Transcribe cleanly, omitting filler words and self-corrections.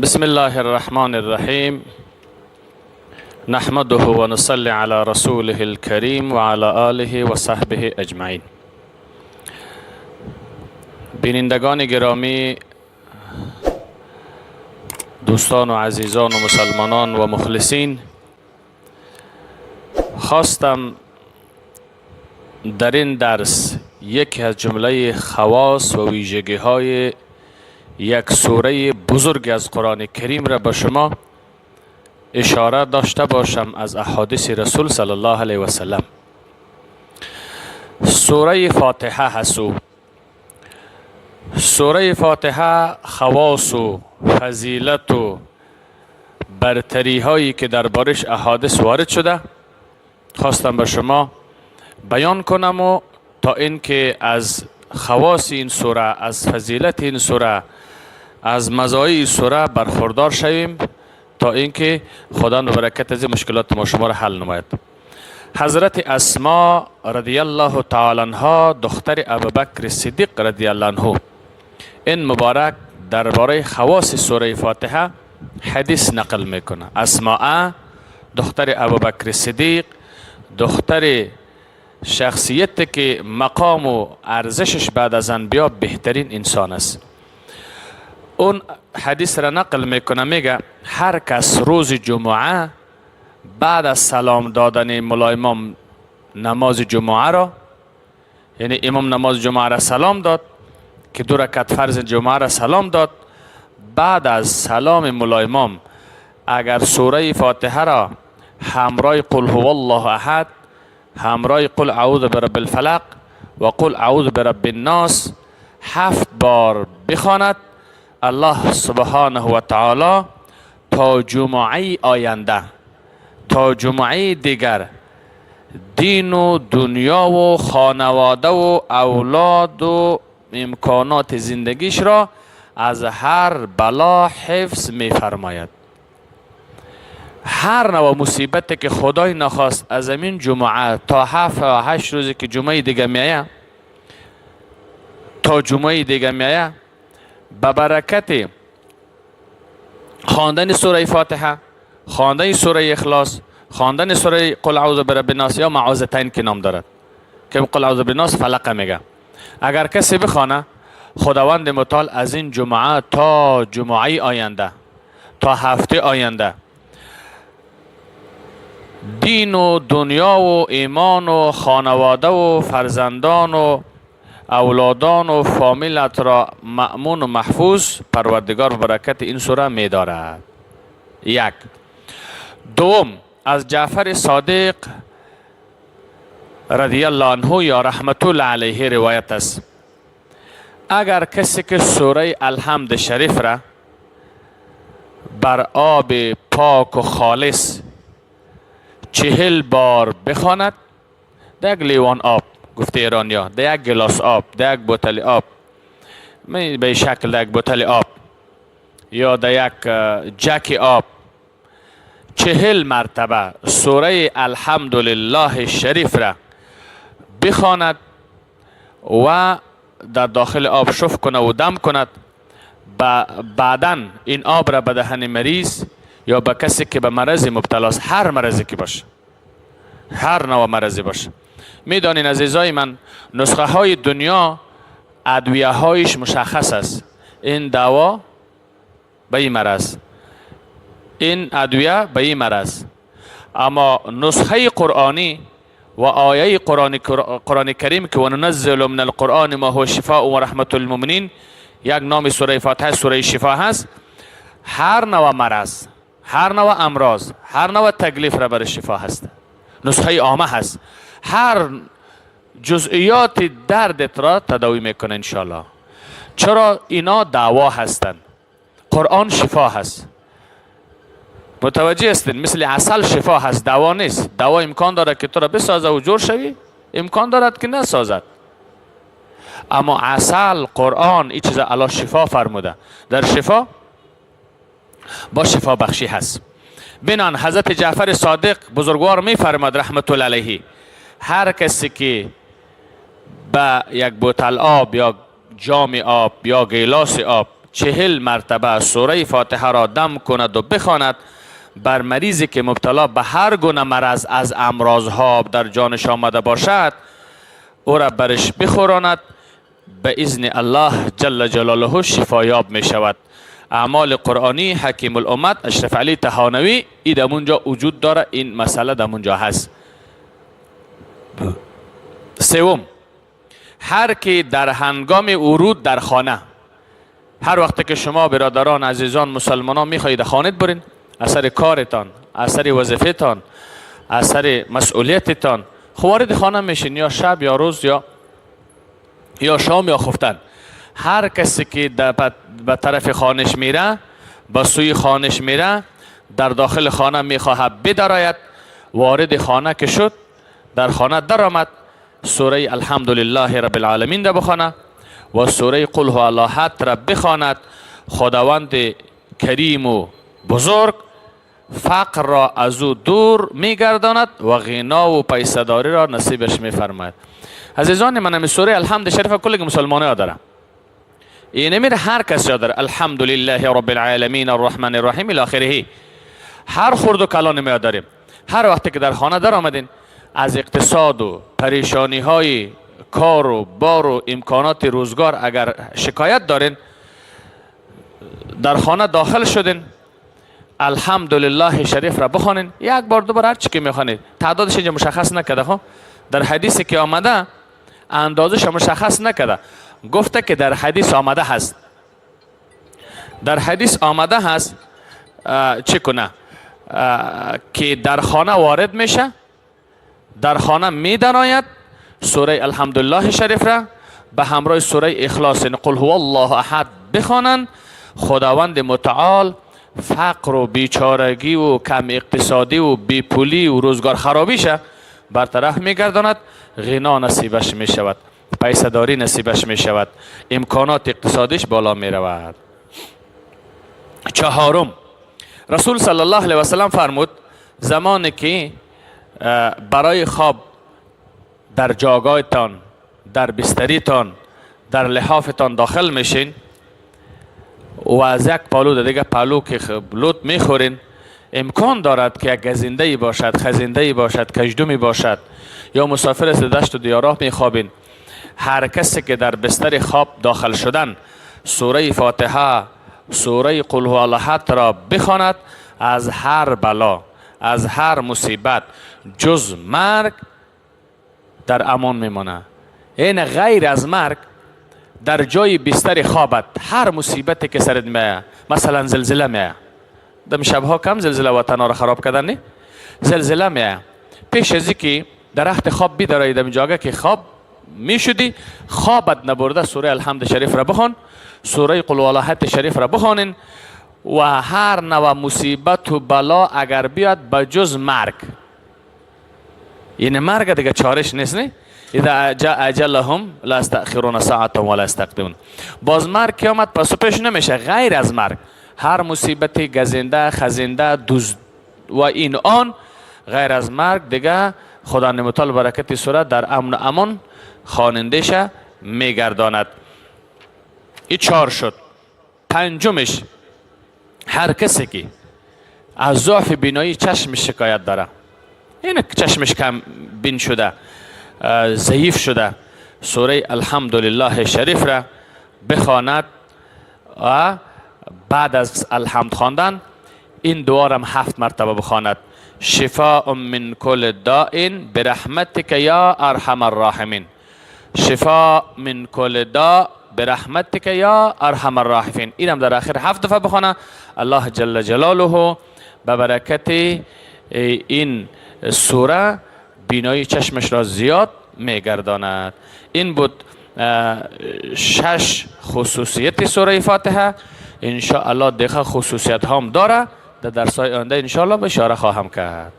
بسم الله الرحمن الرحیم. نحمده و نصلی علی رسوله الکریم و علی آله و صحبه اجمعین. بینندگان گرامی، دوستان و عزیزان و مسلمانان و مخلصین، خواستم در این درس یکی از جمله خواص و ویژگی های یک سوره بزرگ از قرآن کریم را به شما اشاره داشته باشم از احادیث رسول صلی الله علیه و سلم. سوره فاتحه هسو. سوره فاتحه خواص و فضیلت و برتری هایی که دربارش احادیث وارد شده خواستم به شما بیان کنم و تا اینکه از خواص این سوره، از فضیلت این سوره، از مزایای سوره برخوردار شویم تا اینکه خدا به برکت از مشکلات ما شما را حل نماید. حضرت اسما رضی الله تعالی عنها، دختر ابوبکر صدیق رضی الله عنه، این مبارک درباره خواص سوره فاتحه حدیث نقل میکنه. اسماء دختر ابوبکر صدیق، دختر شخصیت که مقام و ارزشش بعد از انبیا بهترین انسان است، اون حدیث را نقل میکنه. میگه هر کس روز جمعه بعد از سلام دادن ملا امام نماز جمعه را، یعنی امام نماز جمعه را سلام داد که دو رکعت فرض جمعه را سلام داد، بعد از سلام ملا امام اگر سوره فاتحه را همراه قل هو الله احد، همراه قل اعوذ برب الفلق و قل اعوذ برب الناس 7 بار بخواند، الله سبحانه و تعالی تا جمعه آینده، تا جمعه دیگر، دین و دنیا و خانواده و اولاد و امکانات زندگیش را از هر بلا حفظ می فرماید. هر نوع مصیبت که خدای نخواست از همین جمعه تا 7 و 8 روزی که جمعه دیگه میایه، تا جمعه دیگه میایه، به برکت خواندن سوره فاتحه، خواندن سوره اخلاص، خواندن سوره قل اعوذ برب الناس یا معوذتین که نام دارد که قل اعوذ برب الناس فلق میگه، اگر کسی بخوانه خداوند متعال از این جمعه تا جمعه آینده، تا هفته آینده، دین و دنیا و ایمان و خانواده و فرزندان و اولادان و فامیلت را مأمون و محفوظ پروردگار به برکت این سوره می دارد. یک. دوم، از جعفر صادق رضی الله عنه یا رحمت الله علیه روایت است، اگر کسی که سوره الحمد شریف را بر آب پاک و خالص 40 بار بخواند، در یک لیوان آب، گفته ایرانیا، در یک گلاس آب، در یک بوتل آب، به شکل در یک بوتل آب یا در یک جک آب 40 مرتبه سوره الحمدلله شریف را بخواند و در داخل آب شف کنه و دم کند، بعداً این آب را به دهن مریض یا به کسی که به مرض مبتلا است، هر مرضی که باشه، هر نوع مرضی باشه. میدانین عزیزای من، نسخه های دنیا ادویه هایش مشخص است. این دوا به این مرض، این ادویه به این مرض. اما نسخه قرآنی و آیه قرآن کریم که وننزل من القرآن ما هو شفاء و رحمت للمؤمنین، یک نام سوره فاتحه سوره شفا هست، هر نوع مرض، هر نوع امراض، هر نوع تکلیف را برای شفا هست. نسخه عامه هست، هر جزئیات دردت را تداوی میکنه انشالله. چرا اینا دوا هستند؟ قرآن شفا هست. متوجه هستین؟ مثل عسل شفا هست، دوا نیست. دوا امکان داره که تو را بسازه و جور شوی، امکان دارد که نسازد. اما عسل، قرآن، این چیز الله شفا فرموده، در شفا با شفا بخشی هست. بنان حضرت جعفر صادق بزرگوار می فرماد رحمت الله علیه، هر کسی که به یک بوتل آب یا جام آب یا گیلاس آب 40 مرتبه سوره فاتحه را دم کند و بخواند، بر مریضی که مبتلا به هر گونه مرض از امراض ها در جانش آمده باشد، او را برش بخوراند، به اذن الله جل جلاله شفایاب می شود. اعمال قرآنی حکیم الامت اشرف علی تهانوی ای در اونجا وجود داره، این مسئله در اونجا هست. سوم، هر کی در هنگام ورود در خانه، هر وقت که شما برادران عزیزان مسلمانان میخواهید خانه برین، اثر کارتان، اثر وظیفه‌تان، اثر مسئولیتتان، وارد خانه میشین، یا شب یا روز یا شام یا خفتن، هر کسی که به طرف خانش میره، به سوی خانش میره، در داخل خانه میخواهد بدراید، وارد خانه که شد، در خانه درآمد، سوره الحمدلله رب العالمین را بخوانه و سوره قل هو الله احد را بخواند، خداوند کریم و بزرگ فقر را از او دور میگرداند و غنا و پیسه‌داری را نصیبش میفرماید. عزیزان من، همین سوره الحمد شریف کل مسلمان ها داره، این میره هر کس یاد داره، الحمدلله رب العالمین الرحمن الرحیم الی آخره، هر خرد و کلان می داریم. هر وقتی که در خانه در آمدین، از اقتصاد و پریشانی های کار و بار و امکانات روزگار اگر شکایت دارین، در خانه داخل شدین، الحمدلله شریف را بخوانین، یک بار دو بار هر چی که میخوانید، تعدادش اینجا مشخص نکرده، خب در حدیثی که آمده اندازش مشخص نکرده، گفته که در حدیث آمده هست، در حدیث آمده هست چه کنه که در خانه وارد میشه، در خانه میدراید، سوره الحمدلله شریف را به همراه سوره اخلاص قل هو الله احد بخوانند، خداوند متعال فقر و بیچارگی و کم اقتصادی و بیپولی و روزگار خرابیشه برطرف میگرداند، غنا نصیبش میشود، پیسه‌داری نصیبش میشود، امکانات اقتصادیش بالا میرود. چهارم، رسول صلی الله علیه وسلم فرمود زمانی که برای خواب در جاگاهتان، در بستریتان، در لحافتان داخل میشین و از یک پالو در دیگه پالو که لوت میخورین، امکان دارد که یک گزنده‌ای باشد، خزنده‌ای باشد، کژدمی باشد، یا مسافر است دشت و دیاراه میخوابین. هر کسی که در بستر خواب داخل شدن سوره فاتحه، سوره قل هو الله احد را بخواند، از هر بلا، از هر مصیبت جز مرگ در امان میمانه. این غیر از مرگ در جای بستر خوابت هر مصیبتی که سرت میایه، مثلا زلزله میایه، دم شبها کم زلزله وطن را خراب کردن نی، زلزله میایه، پیش از اینکه درخت خواب بیدارایی دم جاگه که خواب میشدی، خوابت نبرده، سوره الحمد شریف را بخوان، سوره قل هو الله احد شریف را بخوانین و هر نوع مصیبت و بلا اگر بیاد بجز مرگ، یعنی مرگ دیگه چارش نیست، نه؟ اذا جاء اجلهم لا یستأخرون ساعة ولا یستقدمون. باز مرگ که آمد پس پیش نمیشه، غیر از مرگ هر مصیبت گزنده، خزنده، دزد و این آن، غیر از مرگ دیگه خدا متعال برکت سوره در امن و امان خواننده‌ش میگرداند. این 4 شد. پنجمش، هر کسی که از ضعف بینایی چشمش شکایت داره، این چشمش کم بین شده، ضعیف شده، سوره الحمدلله شریف را بخواند و بعد از الحمد خواندن این دعا را 7 مرتبه بخواند: شفاء من کل داء برحمتک یا ارحم الراحمین، شفاء من کل داء برحمتک یا ارحم الراحمین. اینم در آخر 7 دفعه بخوانه. الله جل جلاله به برکت این سوره بینایی چشمش را زیاد میگرداند. این بود 6 خصوصیت سوره فاتحه. انشاءالله دیگه خصوصیت هم داره، در درس های آینده انشاءالله اشاره خواهم کرد.